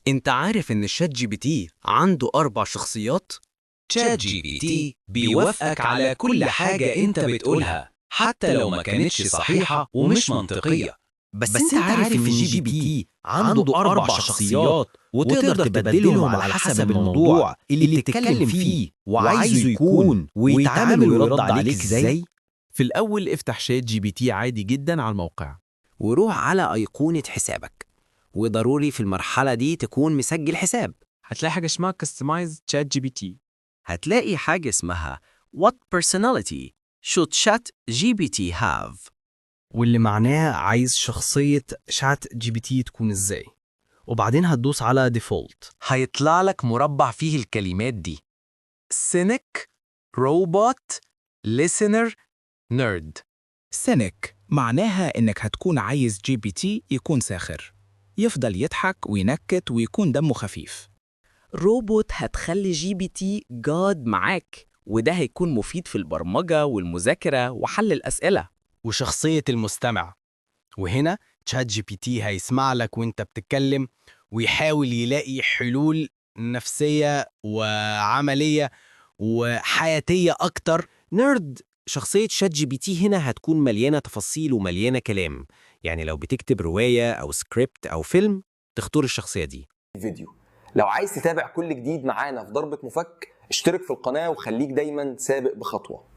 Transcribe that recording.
انت عارف ان ChatGPT عنده أربع شخصيات؟ ChatGPT بيوافقك على كل حاجة أنت بتقولها، حتى لو ما كانتش صحيحة ومش منطقية. بس انت عارف ان GPT عنده اربع شخصيات وتقدر تبدلهم على حسب الموضوع اللي بتتكلم فيه وعايزه يكون ويتعامل ويرد عليك ازاي؟ في الأول افتح ChatGPT عادي جدا على الموقع. وروح على أيقونة حسابك، وضروري في المرحلة دي تكون مسجل حساب. هتلاقي حاجة اسمها customize ChatGPT. هتلاقي حاجة اسمها What personality should ChatGPT have؟ واللي معناه عايز شخصية ChatGPT تكون ازاي، وبعدين هتدوس على default. هيطلع لك مربع فيه الكلمات دي: cynic، robot، listener، nerd. cynic معناها إنك هتكون عايز GPT يكون ساخر، يفضل يضحك وينكت ويكون دمه خفيف. روبوت هتخلي GPT جاد معاك، وده هيكون مفيد في البرمجة والمذاكرة وحل الأسئلة. وشخصية المستمع، وهنا ChatGPT هيسمع لك وانت بتتكلم ويحاول يلاقي حلول نفسية وعملية وحياتية أكتر. nerd، شخصية ChatGPT هنا هتكون مليانة تفاصيل ومليانة كلام، يعني لو بتكتب رواية أو سكريبت أو فيلم تختار الشخصية دي. الفيديو. لو عايز تتابع كل جديد معانا في ضربة مفك، اشترك في القناة وخليك دايما سابق بخطوة.